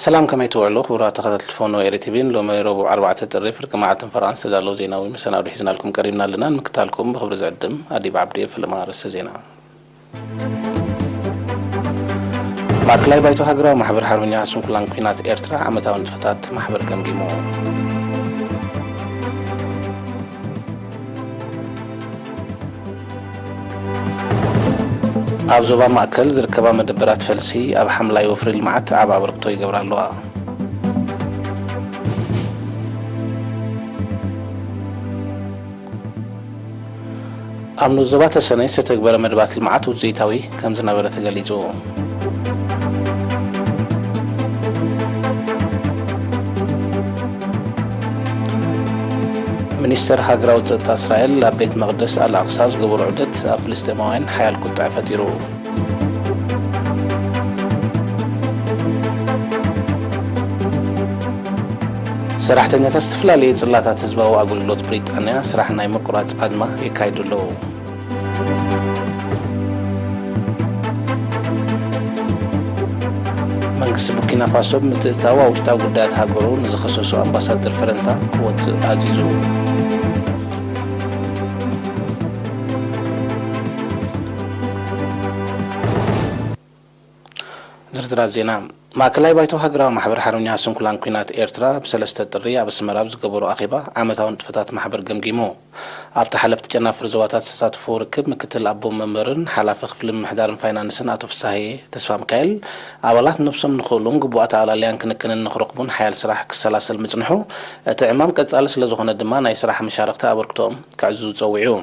ሰላም፣ ከመይ ትውዕሉ ክቡራት ተኸታተልቲ ፎኖ ኤሪ ቲቪ? ሎሚ ረቡዕ ኣርባዕተ ጥሪ ፍርቂ መዓልቲ ፈረቓን ዝተዳለዉ ዜናዊ መሰናዶ ሒዝናልኩም ቀሪብና ኣለና። ንምክታልኩም ብኽብሪ ዝዕድም ኣዲብ ዓብዲ። ፈለማ ኣርእስተ ዜና። ማእከላይ ባይቶ ሃገራዊ ማሕበር ሓርበኛ ስንኩላን ኲናት ኤርትራ ዓመታዊ ንጥፈታት ማሕበር ገምጊሙ። ኣብ ዞባ ማእከል ዝርከባ መደበራት ፈልሲ ኣብ ሓምላይ ወፍሪ ልምዓት ዓቢ ኣበርክቶ ይገብራ ኣለዋ። ኣብ ንኡስ ዞባ ተሰነይ ዝተተግበረ መደባት ልምዓት ውጽኢታዊ ከም ዝነበረ ተገሊጹ። ሚኒስተር ሃገራዊ ጸጥታ እስራኤል ኣብ ቤት መቕደስ ኣል ኣቕሳ ዝገበሮ ዑደት ኣብ ፍልስጤማውያን ሓያል ቁጥዐ ፈጢሩ። ሰራሕተኛታት ዝተፈላለየ ጽላታት ህዝባዊ ኣገልግሎት ብሪጣንያ ስራሕ ናይ ምቁራጽ ኣድማ የካይዱ ኣለዉ። መንግስቲ ቡርኪና ፋሶ ብምትእትታው ኣብ ውሽጣዊ ጉዳያት ሃገሩ ንዝኸሰሱ ኣምባሳደር ፈረንሳ ክወጽእ ኣዚዙ። ዝርዝራት ዜና። ማእከላይ ባይቶ ሃገራዊ ማሕበር ሓርበኛ ስንኩላን ኲናት ኤርትራ ብሰለስተ ጥሪ ኣብ ኣስመራ ኣብ ዝገበሮ ኣኼባ ዓመታዊ ንጥፈታት ማሕበር ገምጊሙ። ኣብቲ ሓለፍቲ ጨናፍር ዞባታት ዝተሳተፍዎ ርክብ፣ ምክትል ኣቦ መንበርን ሓላፊ ክፍሊ ምምሕዳርን ፋይናንስን ኣቶ ፍሳሃየ ተስፋ ሚካኤል፣ ኣባላት ነብሶም ንኽእሉን ግቡኣት ኣላልያን ክንክንን ንኽረኽቡን ሓያል ስራሕ ክሰላሰል ምጽንሑ፣ እቲ ዕማም ቀጻሊ ስለ ዝኾነ ድማ ናይ ስራሕ መሻርኽቲ ኣበርክቶኦም ከዕዝዙ ጸዊዑ።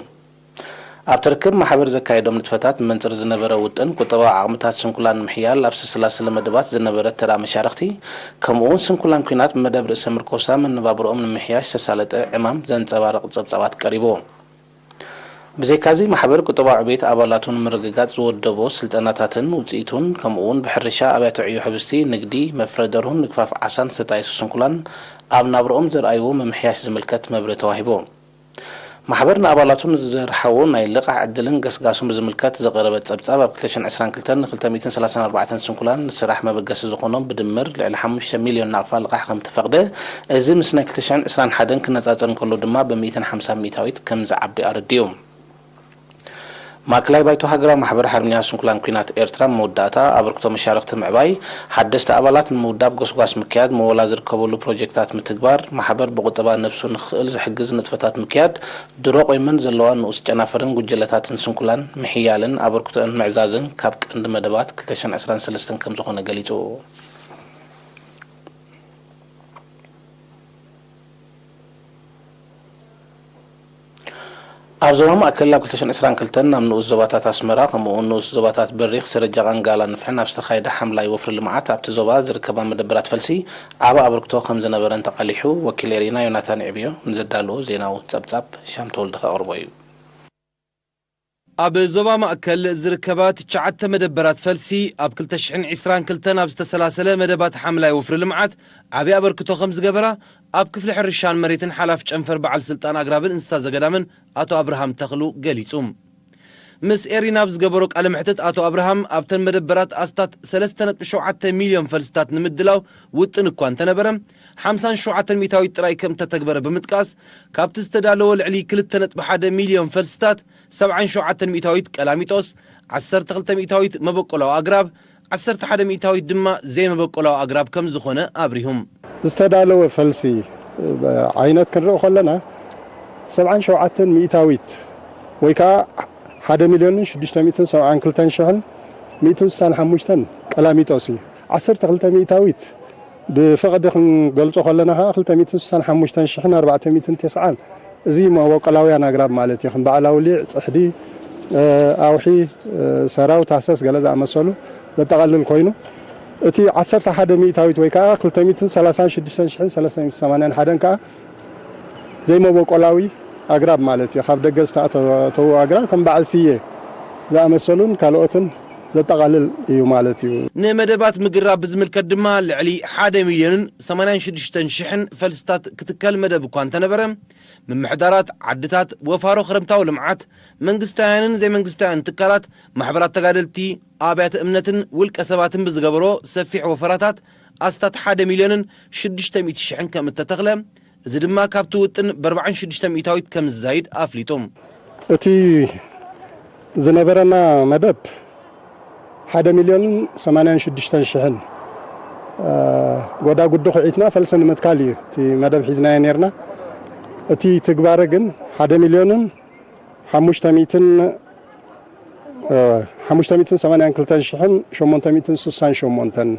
ኣብቲ ርክብ፣ ማሕበር ዘካየዶም ንጥፈታት ብመንጽር ዝነበረ ውጥን ቁጠባዊ ዓቕምታት ስንኩላን ንምሕያል ኣብ ዝተሰላሰለ መደባት ዝነበረ ተራ መሻርኽቲ፣ ከምኡ'ውን ስንኩላን ኲናት ብመደብ ርእሰ ምርኮሳ መነባብሮኦም ንምምሕያሽ ዝተሳለጠ ዕማም ዘንጸባርቕ ጸብጻባት ቀሪቡ። ብዘይካዚ፣ ማሕበር ቁጠባዊ ዕቤት ኣባላቱ ንምርግጋጽ ዝወደቦ ስልጠናታትን ውጽኢቱን፣ ከምኡ'ውን ብሕርሻ፣ ኣብያተ ዕዮ ሕብስቲ፣ ንግዲ፣ መፍረ ደርሁን ምግፋፍ ዓሳን ዝተጣየሱ ስንኩላን ኣብ ናብርኦም ዘርኣይዎ ምምሕያሽ ዝምልከት መብርሂ ተዋሂቡ። ማሕበር ንኣባላቱ ንዝርሓዎ ናይ ልቓሕ ዕድልን ገስጋሱን ብዝምልከት ዝቐረበ ጸብጻብ፣ ኣብ ክልተ ሽሕን ዕስራን ክልተን ን ክልተ ሚእትን ሰላሳን ኣርባዕተን ስንኩላን ንስራሕ መበገሲ ዝኾኖም ብድምር ልዕሊ ሓሙሽተ ሚልዮን ናቕፋ ልቓሕ ከም ተፈቕደ፣ እዚ ምስ ናይ ክልተ ሽሕን ዕስራን ሓደን ክነጻጸር እንከሎ ድማ ብሚእትን ሓምሳን ሚእታዊት ከም ዝዓቢ ኣረዲኡ። ማእከላይ ባይቶ ሃገራዊ ማሕበር ሓርበኛ ስንኩላን ኲናት ኤርትራ፣ መወዳእታ ኣበርክቶ መሻርኽቲ ምዕባይ፣ ሓደስቲ ኣባላት ንምውዳብ ጎስጓስ ምክያድ፣ መወላ ዝርከበሉ ፕሮጀክታት ምትግባር፣ ማሕበር ብቁጠባ ነብሱ ንኽኽእል ዝሕግዝ ንጥፈታት ምክያድ፣ ድሮ ቆይመን ዘለዋ ንኡስ ጨናፍርን ጉጀለታትን ስንኩላን ምሕያልን ኣበርክቶአን ምዕዛዝን ካብ ቀንዲ መደባት ክልተ ሽሕን ዕስራን ሰለስተን ከም ዝኾነ ገሊጹ። ኣብ ዞባ ማእከል ኣብ ክልተ ሽሕን ዕስራን ክልተን ናብ ንኡስ ዞባታት ኣስመራ፣ ከምኡ'ውን ንኡስ ዞባታት በሪኽ፣ ስረጃ፣ ቃንጋላ፣ ንፍሕን ኣብ ዝተኻየደ ሓምላይ ወፍሪ ልምዓት ኣብቲ ዞባ ዝርከባ መደበራት ፈልሲ ዓቢ ኣበርክቶ ከም ዝነበረን ተቓሊሑ። ወኪል ኤሪና ዮናታን ዕብዮ ንዘዳለዎ ዜናዊ ጸብጻብ ሻም ተወልደ ከቕርቦ እዩ። ኣብ ዞባ ማእከል ዝርከባ ትሽዓተ መደበራት ፈልሲ ኣብ ክልተ ሽሕን ዕስራን ክልተን ኣብ ዝተሰላሰለ መደባት ሓምላይ ወፍሪ ልምዓት ዓቢ ኣበርክቶ ከም ዝገበራ ኣብ ክፍሊ ሕርሻን መሬትን ሓላፊ ጨንፈር በዓል ስልጣን ኣግራብን እንስሳ ዘገዳምን ኣቶ ኣብርሃም ተኽሉ ገሊጹ። ምስ ኤሪና ኣብ ዝገበሮ ቃለ መሕትት ኣቶ ኣብርሃም ኣብተን መደበራት ኣስታት ሰለስተ ነጥቢ ሸውዓተ ሚልዮን ፈልስታት ንምድላው ውጥን እኳ እንተነበረ፣ ሓምሳን ሸውዓተን ሚእታዊት ጥራይ ከም እተተግበረ ብምጥቃስ፣ ካብቲ ዝተዳለወ ልዕሊ ክልተ ነጥቢ ሓደ ሚልዮን ፈልስታት ሰብዓን ሸውዓተን ሚእታዊት ቀላሚጦስ፣ ዓሰርተ ክልተ ሚእታዊት መበቆላዊ ኣግራብ፣ ዓሰርተ ሓደ ሚእታዊት ድማ ዘይመበቆላዊ ኣግራብ ከም ዝኾነ ኣብሪሁ። ዝተዳለወ ፈልሲ ዓይነት ክንርኢ ከለና፣ ሰብዓን ሸውዓተን ሚእታዊት ወይ ከዓ ሓደ ሚልዮንን ሽዱሽተ ሚእትን ሰብዓን ክልተን ሽሕን ሚእትን ስሳን ሓሙሽተን ቀላሚጦስ እዩ። ዓሰርተ ክልተ ሚእታዊት ብፍቕዲ ክንገልጾ ከለና ከኣ ክልተ ሚእትን ስሳን ሓሙሽተን ሽሕን ኣርባዕተ ሚእትን ተስዓን፣ እዚ መበቆላውያን ኣግራብ ማለት እዩ። ከም በዓል ኣውሊዕ፣ ጽሕዲ፣ እ፣ ኣውሒ፣ እ፣ ሰራው፣ ታህሰስ ገለ ዝኣመሰሉ ዘጠቓልል ኮይኑ፣ እቲ ዓሰርተ ሓደ ሚእታዊት ወይ ከኣ ክልተ ሚእትን ሰላሳን ሽዱሽተን ሽሕን ሰለስተ ሚእትን ሰማንያን ሓደን ከኣ ዘይመበቆላዊ ኣግራብ ማለት እዩ። ካብ ደገ ዝተኣተዉ ኣግራብ ከም በዓል ስየ ዝኣመሰሉን ካልኦትን ዘጠቓልል እዩ ማለት እዩ። ንመደባት ምግራብ ብዝምልከት ድማ ልዕሊ ሓደ ሚልዮንን ሰማንያን ሽዱሽተን ሽሕን ፈልስታት ክትከል መደብ እኳ እንተነበረ፣ ምምሕዳራት፣ ዓድታት፣ ወፋሮ ክረምታዊ ልምዓት፣ መንግስታውያንን ዘይመንግስታውያን ትካላት፣ ማሕበራት ተጋደልቲ፣ ኣብያተ እምነትን ውልቀ ሰባትን ብዝገበሮ ሰፊሕ ወፈራታት ኣስታት ሓደ ሚልዮንን ሽዱሽተ ሚእቲ ሽሕን ከም እተተኽለ፣ እዚ ድማ ካብቲ ውጥን ብ ኣርባዓን ሽዱሽተ ሚእታዊት ከም ዝዛይድ ኣፍሊጡ። እቲ ዝነበረና መደብ ሓደ ሚልዮንን ሰማንያን ሽዱሽተን ሽሕን ጎዳጉዲ ኩዒትና ፈልሲ ንምትካል እዩ እቲ መደብ ሒዝናዮ ነርና። እቲ ትግባረ ግን ሓደ ሚልዮንን ሓሙሽተ ሚእትን ሓሙሽተ ሚእትን ሰማንያን ክልተን ሽሕን ሸሞንተ ሚእትን ስሳን ሸሞንተን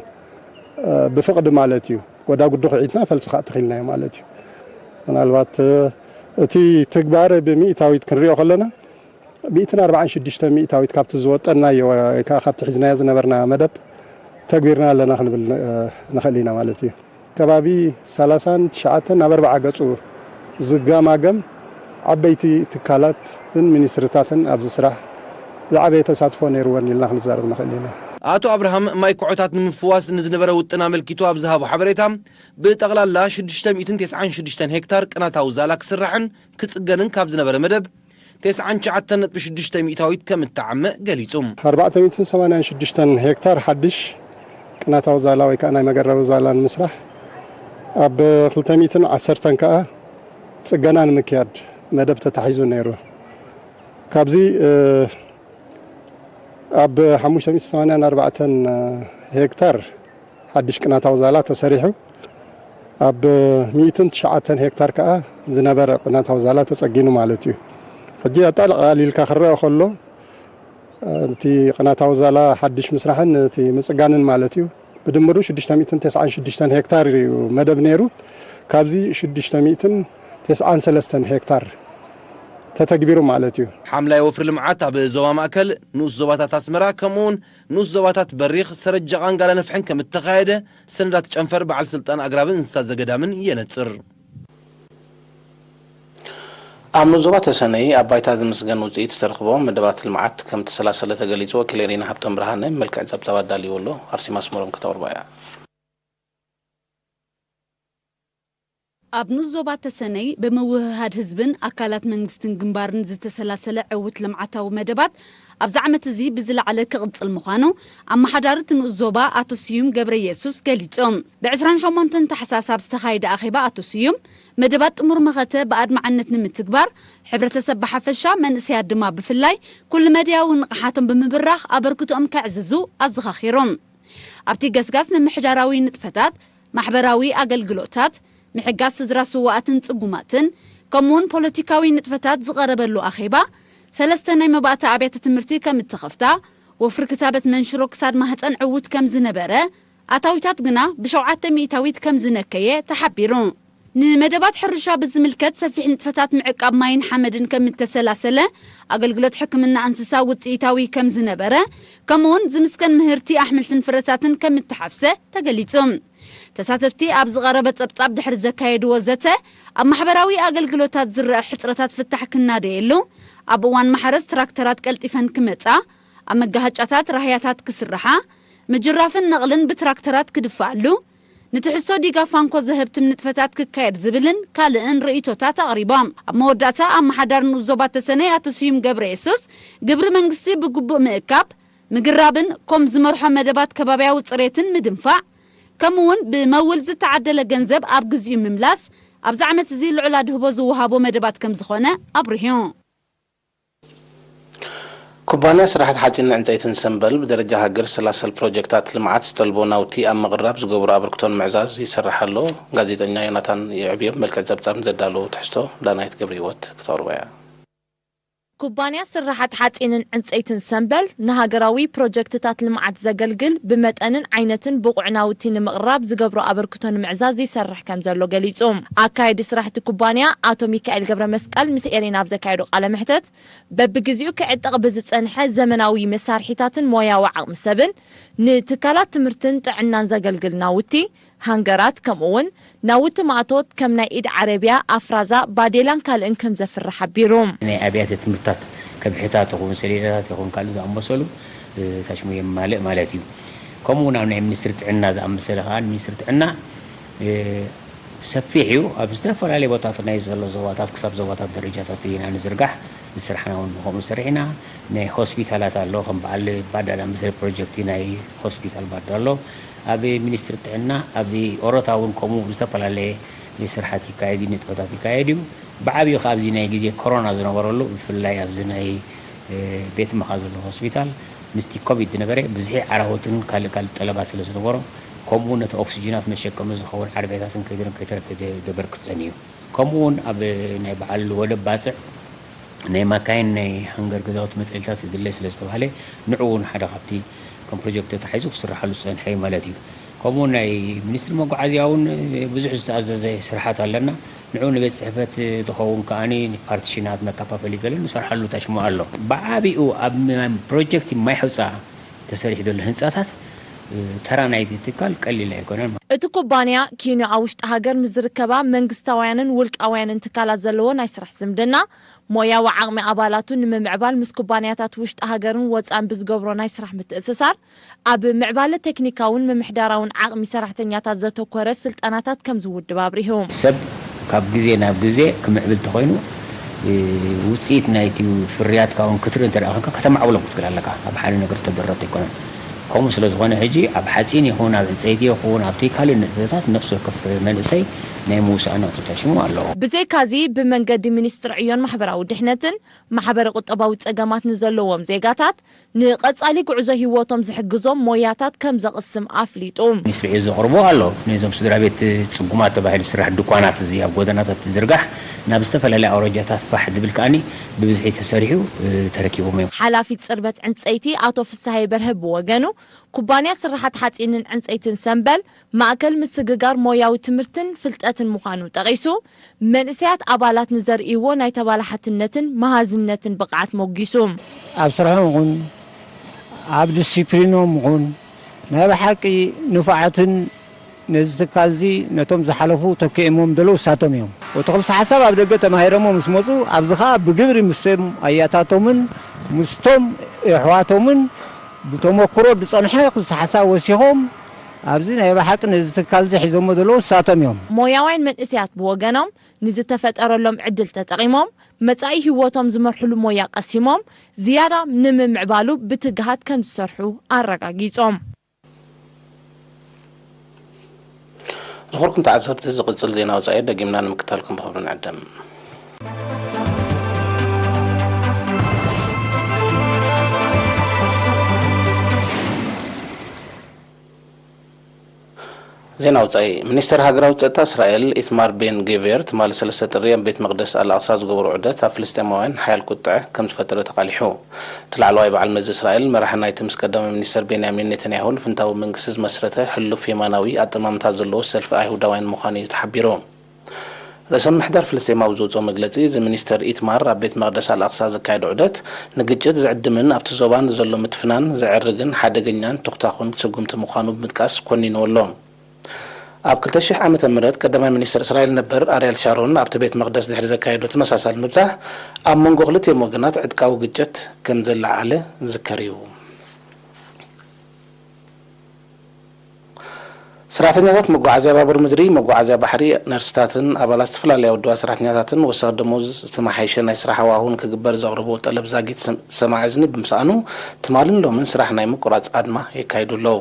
ብፍቕዲ ማለት እዩ። ጎዳጉዲ ኩዒትና ፈልሲ ከዓ ተኺልናዮ ማለት እዩ። ምናልባት እቲ ትግባረ ብሚእታዊት ክንሪኦ ከለና ሚእትን ኣርባዓን ሽዱሽተ ሚእታዊት ካብቲ ዝወጠናዮ ወይ ከዓ ካብቲ ሒዝናዮ ዝነበርና መደብ ተግቢርና ኣለና ክንብል ንኽእል ኢና ማለት እዩ። ከባቢ ሰላሳን ትሽዓተን ናብ ኣርባዓ ገጹ ዝጋማገም ዓበይቲ ትካላትን ሚኒስትሪታትን ኣብዚ ስራሕ ዝዓበየ ተሳትፎ ነይርወን ኢልና ክንዛረብ ንኽእል ኢና። ኣቶ ኣብርሃም ማይ ኩዖታት ንምፍዋስ ንዝነበረ ውጥን ኣመልኪቱ ኣብ ዝሃቦ ሓበሬታ፣ ብጠቕላላ ሽዱሽተ ሚእትን ተስዓን ሽዱሽተን ሄክታር ቅናታዊ ዛላ ክስራሕን ክጽገንን ካብ ዝነበረ መደብ፣ ተስዓን ትሽዓተን ነጥቢ ሽዱሽተ ሚእታዊት ከም እተዓመ ገሊጹ። ኣርባዕተ ሚእትን ሰማንያን ሽዱሽተን ሄክታር ሓድሽ ቅናታዊ ዛላ ወይ ከዓ ናይ መገረቢ ዛላ ንምስራሕ፣ ኣብ ክልተ ሚእትን ዓሰርተን ከዓ ጽገና ንምክያድ መደብ ተታሒዙ ነይሩ። ካብዚ ኣብ ሓሙሽተ ሚእትን ሰማንያን ኣርባዕተን ሄክታር ሓድሽ ቅናታዊ ዛላ ተሰሪሑ፣ ኣብ ሚእትን ትሽዓተን ሄክታር ከዓ ዝነበረ ቅናታዊ ዛላ ተጸጊኑ ማለት እዩ። ሕጂ ኣጠቓሊልካ ክረአ ከሎ እቲ ቅናታዊ ዛላ ሓድሽ ምስራሕን እቲ ምጽጋንን ማለት እዩ፣ ብድምሩ ሽዱሽተ ሚእትን ተስዓን ሽዱሽተን ሄክታር እዩ መደብ ነይሩ። ካብዚ ሽዱሽተ ሚእትን ተስዓን ሰለስተን ሄክታር ተተግቢሩ ማለት እዩ። ሓምላይ ወፍሪ ልምዓት ኣብ ዞባ ማእከል፣ ንኡስ ዞባታት ኣስመራ ከምኡ እውን ንኡስ ዞባታት በሪኽ፣ ሰረጃቓን ጋላነፍሕን ከም እተኻየደ ሰነዳት ጨንፈር በዓል ስልጣን ኣግራብን እንስሳት ዘገዳምን የነጽር። ኣብ ንኡስ ዞባ ተሰነይ ኣብ ባይታ ዝምስገን ውጽኢት ዝተረኽቦ መደባት ልምዓት ከም እተሰላሰለ ተገሊጹ። ወኪል ኤሪና ሃብቶም ብርሃነ መልክዕ ጸብጻብ ኣዳልይዎ ኣሎ። ኣርሴማ ኣስመሮም ከተቕርቦ እያ። ኣብ ንኡስ ዞባ ተሰነይ ብምውህሃድ ህዝብን ኣካላት መንግስትን ግንባርን ዝተሰላሰለ ዕዉት ልምዓታዊ መደባት ኣብዚ ዓመት እዚ ብዝለዓለ ክቕጽል ምዃኑ ኣመሓዳሪ እቲ ንኡስ ዞባ ኣቶ ስዩም ገብረየሱስ ገሊጾም። ብ ዕስራን ሸሞንተን ታሕሳስ ኣብ ዝተኻየደ ኣኼባ ኣቶ ስዩም፣ መደባት ጥሙር መኸተ ብኣድማዕነት ንምትግባር፣ ሕብረተሰብ ብሓፈሻ መንእሰያት ድማ ብፍላይ ኩሉ መድያዊ ንቕሓቶም ብምብራኽ ኣበርክቶኦም ከዕዝዙ ኣዘኻኺሮም። ኣብቲ ገስጋስ ምምሕዳራዊ ንጥፈታት፣ ማሕበራዊ ኣገልግሎታት፣ ምሕጋዝ ስድራ ስዉኣትን ጽጉማትን፣ ከምኡውን ፖለቲካዊ ንጥፈታት ዝቐረበሉ ኣኼባ፣ ሰለስተ ናይ መባእታ ኣብያተ ትምህርቲ ከም እተኸፍታ፣ ወፍሪ ክታበት መንሽሮ ክሳድ ማህጸን ዕዉት ከም ዝነበረ፣ ኣታዊታት ግና ብሸውዓተ ሚእታዊት ከም ዝነከየ ተሓቢሩ። ንመደባት ሕርሻ ብዝምልከት ሰፊሕ ንጥፈታት ምዕቃብ ማይን ሓመድን ከም እተሰላሰለ፣ ኣገልግሎት ሕክምና እንስሳ ውጽኢታዊ ከም ዝነበረ፣ ከምኡውን ዝምስገን ምህርቲ ኣሕምልትን ፍረታትን ከም እተሓፍሰ ተገሊጹ። ተሳተፍቲ ኣብ ዝቐረበ ጸብጻብ ድሕሪ ዘካየድዎ ዘተ፣ ኣብ ማሕበራዊ ኣገልግሎታት ዝረአ ሕጽረታት ፍታሕ ክናደየሉ፣ ኣብ እዋን ማሕረስ ትራክተራት ቀልጢፈን ክመጻ፣ ኣብ መጋሃጫታት ራህያታት ክስርሓ፣ ምጅራፍን ነቕልን ብትራክተራት ክድፋኣሉ፣ ንትሕዝቶ ዲጋ ፋንኮ ዘህብትም ንጥፈታት ክካየድ ዝብልን ካልእን ርእይቶታት ኣቕሪቦም። ኣብ መወዳእታ ኣመሓዳሪ ንኡስ ዞባ ተሰነይ ኣቶ ስዩም ገብረየሱስ፣ ግብሪ መንግስቲ ብግቡእ ምእካብ፣ ምግራብን ኮም ዝመርሖ መደባት ከባብያዊ ጽሬትን ምድንፋዕ፣ ከምኡውን ብመውል ዝተዓደለ ገንዘብ ኣብ ግዚኡ ምምላስ፣ ኣብዚ ዓመት እዚ ልዑል ኣድህቦ ዝወሃቦ መደባት ከም ዝኾነ ኣብሪሁ። ኩባንያ ስራሕቲ ሓፂንን ዕንፀይትን ሰምበል ብደረጃ ሃገር ዝሰላሰል ፕሮጀክታት ልምዓት ዝጠልቦ ናውቲ ኣብ ምቕራብ ዝገብሮ ኣበርክቶ ንምዕዛዝ ይሰርሕ ኣሎ። ጋዜጠኛ ዮናታን የዕብዮም መልክዕ ፀብፃብ ንዘዳለዎ ትሕዝቶ ዳናይት ገብረሂወት ክተቕርቦ እያ። ኩባንያ ስራሓት ሓፂንን ዕንፀይትን ሰምበል ንሃገራዊ ፕሮጀክትታት ልምዓት ዘገልግል ብመጠንን ዓይነትን ብቑዕ ናውቲ ንምቕራብ ዝገብሮ ኣበርክቶ ንምዕዛዝ ይሰርሕ ከም ዘሎ ገሊፁ። ኣካየዲ ስራሕቲ ኩባንያ ኣቶ ሚካኤል ገብረመስቀል ምስ ኤሪና ኣብ ዘካየዶ ቃለ መሕተት፣ በብግዜኡ ክዕጠቕ ብዝጸንሐ ዘመናዊ መሳርሒታትን ሞያዊ ዓቕሚ ሰብን ንትካላት ትምህርትን ጥዕናን ዘገልግል ናውቲ፣ ሃንገራት፣ ከምኡ'ውን ናውቲ ማእቶት ከም ናይ ኢድ ዓረብያ፣ ኣፍራዛ፣ ባዴላን ካልእን ከም ዘፍሪ ሓቢሩ። ናይ ኣብያተ ትምህርትታት ከብሕታት ይኹን ሰሌዳታት ይኹን ካልእ ዝኣመሰሉ ታሽሙ የማልእ ማለት እዩ። ከምኡ እውን ኣብ ናይ ሚኒስትሪ ጥዕና ዝኣመሰለ ከዓ ሚኒስትሪ ጥዕና ሰፊሕ እዩ። ኣብ ዝተፈላለየ ቦታት ናይ ዘሎ ዞባታት ክሳብ ዞባታት ደረጃታት ኢና ንዝርጋሕ። ንስራሕና እውን ብኸምኡ ሰሪሕና። ናይ ሆስፒታላት ኣሎ፣ ከም በዓል ባዳ ዝኣመሰለ ፕሮጀክት ናይ ሆስፒታል ባዳ ኣሎ። ኣብ ሚኒስትሪ ጥዕና ኣብ ኦሮታ እውን ከምኡ ዝተፈላለየ ስርሓት ይካየድ እዩ፣ ንጥፈታት ይካየድ እዩ። ብዓብዩ ኣብዚ ናይ ግዜ ኮሮና ዝነበረሉ፣ ብፍላይ ኣብዚ ናይ ቤት ምኻ ዘሎ ሆስፒታል ምስቲ ኮቪድ ዝነበረ ብዝሒ ዓራሆትን ካልእ ካልእ ጠለባት ስለ ዝነበሮ፣ ከምኡ ነቲ ኦክሲጅናት መሸከሚ ዝኸውን ዓረብያታትን ከይተረከበ ገበርክት ጸኒዩ። ከምኡ እውን ኣብ ናይ በዓል ወደብ ባፅዕ ናይ ማካይን ናይ ሃንገር ገዛውቲ መፅለሊታት ይድለ ስለ ዝተባሃለ፣ ንዑ እውን ሓደ ካብቲ ከም ፕሮጀክት ተታሒዙ ክስርሓሉ ዝፀንሐ እዩ ማለት እዩ። ከምኡ ናይ ሚኒስትሪ መጓዓዝያ እውን ብዙሕ ዝተኣዘዘ ስርሓት ኣለና። ንዑ ንቤት ፅሕፈት ዝኸውን ከዓኒ ፓርቲሽናት መከፋፈሊ ገለ ንሰርሓሉ ታሽሙ ኣሎ። ብዓቢኡ ኣብ ፕሮጀክት ማይ ሕውፃ ተሰሪሑ ዘሎ ህንፃታት ተራ ናይቲ ትካል ቀሊል ኣይኮነን። እቲ ኩባንያ ኬንዮ ኣብ ውሽጢ ሃገር ምስ ዝርከባ መንግስታውያንን ውልቃውያንን ትካላት ዘለዎ ናይ ስራሕ ዝምድና፣ ሞያዊ ዓቕሚ ኣባላቱ ንምምዕባል ምስ ኩባንያታት ውሽጢ ሃገርን ወፃእን ብዝገብሮ ናይ ስራሕ ምትእስሳር፣ ኣብ ምዕባለ ቴክኒካውን ምምሕዳራውን ዓቕሚ ሰራሕተኛታት ዘተኮረ ስልጠናታት ከም ዝውድብ ኣብሪሁ። ሰብ ካብ ግዜ ናብ ግዜ ክምዕብል ተኾይኑ፣ ውፅኢት ናይቲ ፍርያትካ እውን ክትርኢ እንተ ደኣ ኾንካ፣ ከተማዕብሎም ክትክእል ኣለካ። ኣብ ሓደ ነገር ተደረተ ኣይኮነን። ከምኡ ስለ ዝኾነ፣ ሕጂ ኣብ ሓፂን ይኹን ኣብ ዕንፀይቲ ይኹን ኣብቲ ካልእ ንጥፈታት ነፍሲ ወከፍ መንእሰይ ናይ ምውሳእ ነቕቱ ተሽሙ ኣለዎ። ብዘይካዚ፣ ብመንገዲ ሚኒስትሪ ዕዮን ማሕበራዊ ድሕነትን ማሕበረ ቁጠባዊ ጸገማት ንዘለዎም ዜጋታት ንቐጻሊ ጉዕዞ ህይወቶም ዝሕግዞም ሞያታት ከም ዘቕስም ኣፍሊጡ። ሚኒስትሪ ዕዮ ዘቕርቦ ኣሎ። ነዞም ስድራ ቤት ጽጉማት ተባሂሉ ዝስራሕ ድኳናት፣ እዚ ኣብ ጎደናታት ዝርጋሕ፣ ናብ ዝተፈላለያ ኣውራጃታት ፋሕ ዝብል ከኣኒ ብብዝሒ ተሰሪሑ፣ እ፣ ተረኪቦም እዮም። ሓላፊ ጽርበት ዕንጸይቲ ኣቶ ፍስሃየ በርሀ ብወገኑ፣ ኩባንያ ስራሓት ሓጺንን ዕንጸይትን ሰምበል ማእከል ምስግጋር ሞያዊ ትምህርትን ፍልጠትን ምዃኑ ጠቒሱ፣ መንእሰያት ኣባላት ንዘርእይዎ ናይ ተባላሓትነትን መሃዝነትን ብቕዓት ሞጊሱ። ኣብ ስርሖም ይኹን ኣብ ዲሲፕሊኖም ይኹን ናይ ብሓቂ ንፉዓትን ነዚ ትካል እዚ ነቶም ዝሓለፉ ተኪኦሞም ዘለዉ እሳቶም እዮም። እቲ ክልሰ ሓሳብ ኣብ ደገ ተማሂሮሞ ምስ መጹ፣ ኣብዚ ኸኣ ብግብሪ ምስቶም ኣያታቶምን ምስቶም የሕዋቶምን ብተመኩሮ ዝጸንሐ ክልሰ ሓሳብ ወሲኾም ኣብዚ ናይ ብሓቂ ነዚ ትካል እዚ ሒዞሞ ዘለዉ እሳቶም እዮም። ሞያውያን መንእሰያት ብወገኖም ንዝተፈጠረሎም ዕድል ተጠቒሞም መጻኢ ህይወቶም ዝመርሕሉ ሞያ ቀሲሞም ዝያዳ ንምምዕባሉ ብትግሃት ከም ዝሰርሑ ኣረጋጊጾም። ዝኸበርኩም ተዓዘብቲ፣ ዝቕጽል ዜና ወጻኢ ደጊምና ንምክታልኩም ብኽብሪ ንዕድም። ዜና ወጻኢ። ሚኒስተር ሃገራዊ ጸጥታ እስራኤል ኢትማር ቤን ግቪር ትማሊ ሰለስተ ጥሪ ኣብ ቤት መቕደስ ኣልኣቕሳ ዝገበሮ ዑደት ኣብ ፍልስጤማውያን ሓያል ቁጥዐ ከም ዝፈጠረ ተቓሊሑ። እቲ ላዕለዋይ በዓል መዚ እስራኤል መራሒ ናይቲ ምስ ቀዳማይ ሚኒስተር ቤንያሚን ኔታንያሁ ልፍንታዊ መንግስቲ ዝመስረተ ሕሉፍ የማናዊ ኣጠማምታ ዘለዎ ሰልፊ ኣይሁዳውያን ምዃኑ እዩ ተሓቢሩ። ርእሰ ምምሕዳር ፍልስጤም ኣብ ዝወፅኦ መግለፂ፣ እዚ ሚኒስተር ኢትማር ኣብ ቤት መቕደስ ኣልኣቕሳ ዘካየዶ ዑደት ንግጭት ዝዕድምን ኣብቲ ዞባ ንዘሎ ምትፍናን ዘዕርግን ሓደገኛን ቱኽታኹን ስጉምቲ ምዃኑ ብምጥቃስ ኮኒንዎ ኣሎ። ኣብ ክልተ ሽሕ ዓመተ ምህረት ቀዳማይ ሚኒስተር እስራኤል ነበር ኣርያል ሻሮን ኣብቲ ቤት መቕደስ ድሕሪ ዘካየዶ ተመሳሳሊ ምብጻሕ፣ ኣብ መንጎ ክልቲኦም ወገናት ዕጥቃዊ ግጭት ከም ዘለዓለ ዝዝከር እዩ። ሰራሕተኛታት መጓዓዝያ ባቡር ምድሪ፣ መጓዓዝያ ባሕሪ፣ ነርስታትን ኣባላት ዝተፈላለያ ውድባት ሰራሕተኛታትን ወሰኽ ደሞዝ፣ ዝተመሓየሸ ናይ ስራሕ ሃዋህውን ክግበር ዘቕርብዎ ጠለብ ዛጊት ሰም-፣ ሰማዒ እዝኒ ብምስኣኑ፣ ትማልን ሎምን ስራሕ ናይ ምቁራጽ ኣድማ የካይዱ ኣለዉ።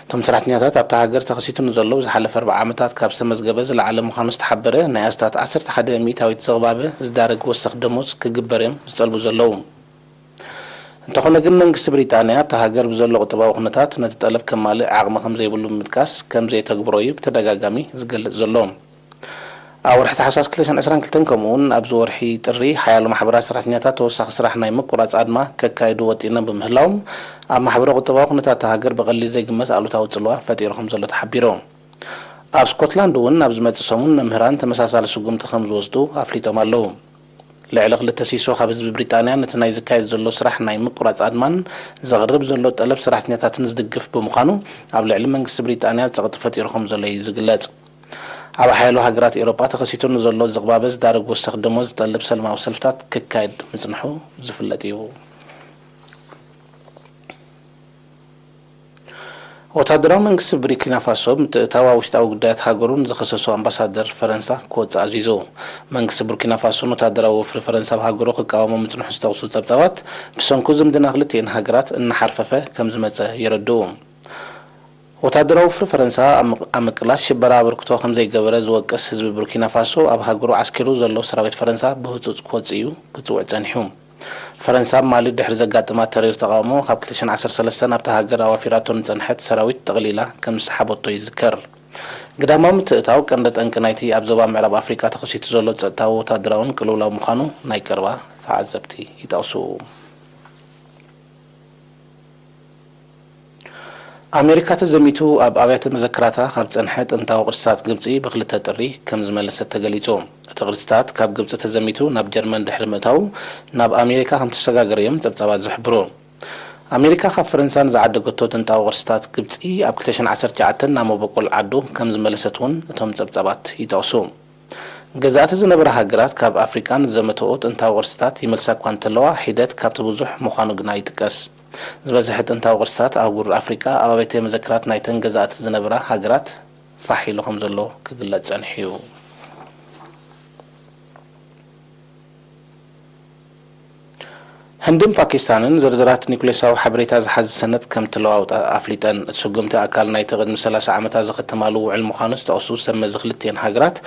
እቶም ሰራሕተኛታት ኣብታ ሃገር ተኸሲቱ ንዘሎ ዝሓለፈ ኣርብዓ ዓመታት ካብ ዝተመዝገበ ዝለዓለ ምዃኑ ዝተሓበረ ናይ ኣስታት ዓሰርተ ሓደ ሚእታዊት ዝቕባበ ዝዳረግ ወሰኽ ደሞዝ ክግበር እዮም ዝጠልቡ ዘለዉ። እንተኾነ ግን መንግስቲ ብሪጣንያ ኣብታ ሃገር ብዘሎ ቁጠባዊ ኩነታት ነቲ ጠለብ ከማልእ ዓቕሚ ከም ዘይብሉ ብምጥቃስ ከም ዘየተግብሮ እዩ ብተደጋጋሚ ዝገልጽ ዘሎ። ኣብ ወርሒ ታሕሳስ ክልተ ሽሕን ዕስራን ክልተን ከምኡ'ውን ኣብዚ ወርሒ ጥሪ ሓያሎ ማሕበራት ሰራሕተኛታት ተወሳኺ ስራሕ ናይ ምቁራጽ ኣድማ ከካይዱ ወጢኖም ብምህላዎም ኣብ ማሕበረ ቁጠባዊ ኩነታት እታ ሃገር ብቐሊል ዘይግመት ኣሉታዊ ጽልዋ ፈጢሩ ከም ዘሎ ተሓቢሩ። ኣብ ስኮትላንድ እውን ኣብ ዝመጽእ ሰሙን መምህራን ተመሳሳሊ ስጉምቲ ከም ዝወስዱ ኣፍሊጦም ኣለዉ። ልዕሊ ክልተ ሲሶ ካብ ህዝቢ ብሪጣንያ ነቲ ናይ ዝካየድ ዘሎ ስራሕ ናይ ምቁራጽ ኣድማን ዘቕርብ ዘሎ ጠለብ ሰራሕተኛታትን ዝድግፍ ብምዃኑ፣ ኣብ ልዕሊ መንግስቲ ብሪጣንያ ጸቕጢ ፈጢሩ ከም ዘሎ እዩ ዝግለጽ። ኣብ ሓያሎ ሃገራት ኤውሮጳ ተኸሲቱ ንዘሎ ዝቕባበ ዝዳረግ ወሰኽ ደሞዝ ዝጠልብ ሰላማዊ ሰልፍታት ክካየድ ምጽንሑ ዝፍለጥ እዩ። ወታደራዊ መንግስቲ ብሪኪና ፋሶ ምትእትታው ኣብ ውሽጣዊ ጉዳያት ሃገሩ ንዝኸሰሱ ኣምባሳደር ፈረንሳ ክወጽእ ኣዚዙ። መንግስቲ ቡርኪና ፋሶን ወታደራዊ ወፍሪ ፈረንሳ ኣብ ሃገሩ ክቃወሞ ምጽንሑ ዝተቕሱ ጸብጻባት፣ ብሰንኩ ዝምድና ክልቲኤን ሃገራት እናሓርፈፈ ከም ዝመጸ የረድኡ። ወታደራዊ ወፍሪ ፈረንሳ ኣብ ምቅ-፣ ኣብ ምቅላስ ሽበራ ኣበርክቶ ከም ዘይገበረ ዝወቅስ ህዝቢ ቡርኪና ፋሶ፣ ኣብ ሃገሩ ዓስኪሩ ዘሎ ሰራዊት ፈረንሳ ብህጹጽ ክወጽእ እዩ ክጽውዕ ጸኒሑ። ፈረንሳ ኣብ ማሊ ድሕሪ ዘጋጠማ ተሪር ተቓውሞ፣ ካብ ክልተ ሽሕን ዓሰርተ ሰለስተን ኣብታ ሃገር ኣዋፊራቶ ንጸንሐት ሰራዊት ጠቕሊላ ከም ዝሰሓበቶ ይዝከር። ግዳማዊ ምትእታው ቀንዲ ጠንቂ ናይቲ ኣብ ዞባ ምዕራብ ኣፍሪቃ ተኸሲቱ ዘሎ ጸጥታዊ ወታደራውን ቅልውላው ምዃኑ ናይ ቀረባ ተዓዘብቲ ይጠቕሱ። ኣሜሪካ ተዘሚቱ ኣብ ኣብያተ መዘክራታ ካብ ጸንሐ ጥንታዊ ቅርስታት ግብጺ ብክልተ ጥሪ ከም ዝመለሰት ተገሊጹ። እቲ ቅርስታት ካብ ግብጺ ተዘሚቱ ናብ ጀርመን ድሕሪ ምእታዉ፣ ናብ ኣሜሪካ ከም ተሰጋገረ እዮም ጸብጻባት ዝሕብሩ። ኣሜሪካ ካብ ፈረንሳ ንዝዓደገቶ ጥንታዊ ቅርስታት ግብጺ ኣብ ክልተ ሽሕን ዓሰርተ ትሽዓተን ናብ መበቆል ዓዱ ከም ዝመለሰት እውን እቶም ጸብጻባት ይጠቕሱ። ገዛእቲ ዝነበራ ሃገራት ካብ ኣፍሪቃ ንዘመትኦ ጥንታዊ ቅርስታት ይመልሳ እኳ እንተለዋ፣ ሒደት ካብቲ ብዙሕ ምዃኑ ግና ይጥቀስ። ዝበዝሐ ጥንታዊ ቅርስታት ኣህጉር ኣፍሪቃ ኣብ ኣብያተ መዘክራት ናይተን ገዛእቲ ዝነበራ ሃገራት ፋሕ ኢሉ ከም ዘሎ ክግለጽ ጸኒሑ እዩ። ህንድን ፓኪስታንን ዝርዝራት ኒኩሌሳዊ ሓበሬታ ዝሓዘ ሰነድ ከም ትለዋውጣ ኣፍሊጠን። እቲ ስጉምቲ ኣካል ናይቲ ቅድሚ ሰላሳ ዓመታት ዝኸተማሉ ውዕል ምዃኑ ዝጠቕሱ ሰብ መዚ ክልቲኤን ሃገራት፣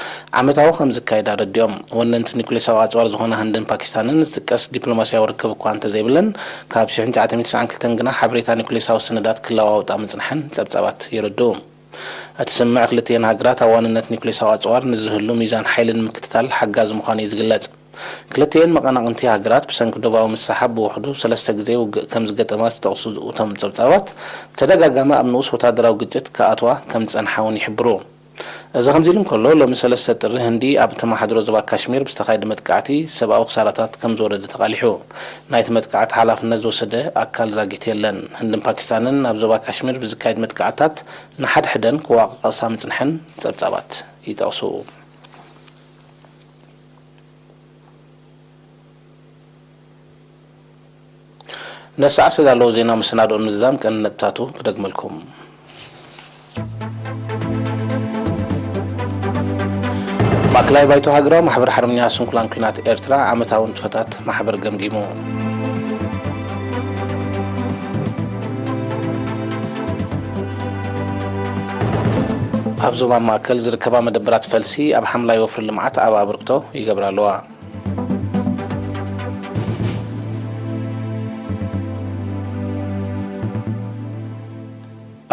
ዓመታዊ ከም ዝካየድ ኣረዲኦም። ወነንቲ ኒኩሌሳዊ ኣጽዋር ዝኾና ህንድን ፓኪስታንን ዝጥቀስ ዲፕሎማስያዊ ርክብ እኳ እንተዘይብለን፣ ካብ ሽሕን ትሽዓተ ሚእትን ተስዓን ክልተን ግና ሓበሬታ ኒኩሌሳዊ ሰነዳት ክለዋውጣ ምጽንሐን ጸብጻባት የረድኡ። እቲ ስምምዕ ክልቲኤን ሃገራት ኣብ ዋንነት ኒኩሌሳዊ ኣጽዋር ንዝህሉ ሚዛን ሓይሊ ንምክትታል ሓጋዚ ምዃኑ እዩ ዝግለጽ። ክልቲኤን መቐናቕንቲ ሃገራት ብሰንኪ ዶባዊ ምስሓብ ብውሕዱ ሰለስተ ግዜ ውግእ ከም ዝገጠማ ዝጠቕሱ እቶም ጸብጻባት፣ ብተደጋጋሚ ኣብ ንኡስ ወታደራዊ ግጭት ክኣትዋ ከም ዝጸንሓ እውን ይሕብሩ። እዚ ከምዚ ኢሉ እንከሎ፣ ሎሚ ሰለስተ ጥሪ ህንዲ ኣብ እተመሓድሮ ዞባ ካሽሚር ብዝተኻየደ መጥቃዕቲ ሰብኣዊ ክሳራታት ከም ዝወረደ ተቓሊሑ። ናይቲ መጥቃዕቲ ሓላፍነት ዝወሰደ ኣካል ዛጊት የለን። ህንድን ፓኪስታንን ኣብ ዞባ ካሽሚር ብዝካየድ መጥቃዕትታት ንሓድሕደን ክዋቃቐሳ ምጽንሐን ጸብጻባት ይጠቕሱ። ነሰዓ ዝተዳለወ ዜና መሰናድኦ ንምዝዛም ቀንዲ ነጥብታቱ ክደግመልኩም። ማእከላይ ባይቶ ሃገራዊ ማሕበር ሓርበኛ ስንኩላን ኲናት ኤርትራ ዓመታዊ ንጥፈታት ማሕበር ገምጊሙ። ኣብ ዞባ ማእከል ዝርከባ መደበራት ፈልሲ ኣብ ሓምላይ ወፍሪ ልምዓት ዓቢ ኣበርክቶ ይገብራ ኣለዋ።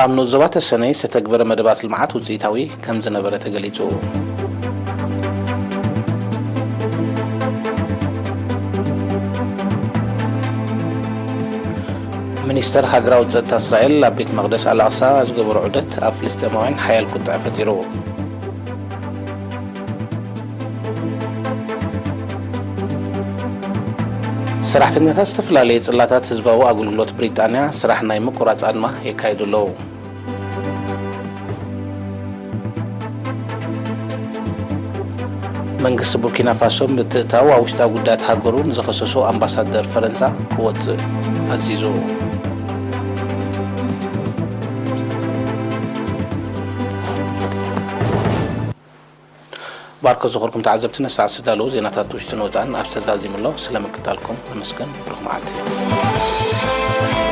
ኣብ ንኡስ ዞባ ተሰነይ ዝተተግበረ መደባት ልምዓት ውፅኢታዊ ከም ዝነበረ ተገሊፁ። ሚኒስተር ሃገራዊ ጸጥታ እስራኤል ኣብ ቤት መቕደስ ኣልኣቕሳ ዝገበሮ ዑደት ኣብ ፍልስጤማውያን ሓያል ቁጥዐ ፈጢሩ። ሰራሕተኛታት ዝተፈላለየ ጽላታት ህዝባዊ ኣገልግሎት ብሪጣንያ ስራሕ ናይ ምቁራጽ ኣድማ የካይዱ ኣለዉ። መንግስቲ ቡርኪና ፋሶ ምትእትታው ኣብ ውሽጣዊ ጉዳያት ሃገሩ ንዝኸሰሱ ኣምባሳደር ፈረንሳ ክወጽእ ኣዚዙ። ባርኮ ዝኸርኩም ተዓዘብቲ፣ ነሳዕ ዝተዳለዉ ዜናታት ውሽጥን ወጻእን ኣብ ዝተዛዚሙ ኣሎ። ስለ ምክታልኩም ነመስገን። ብሩኽ መዓልቲ።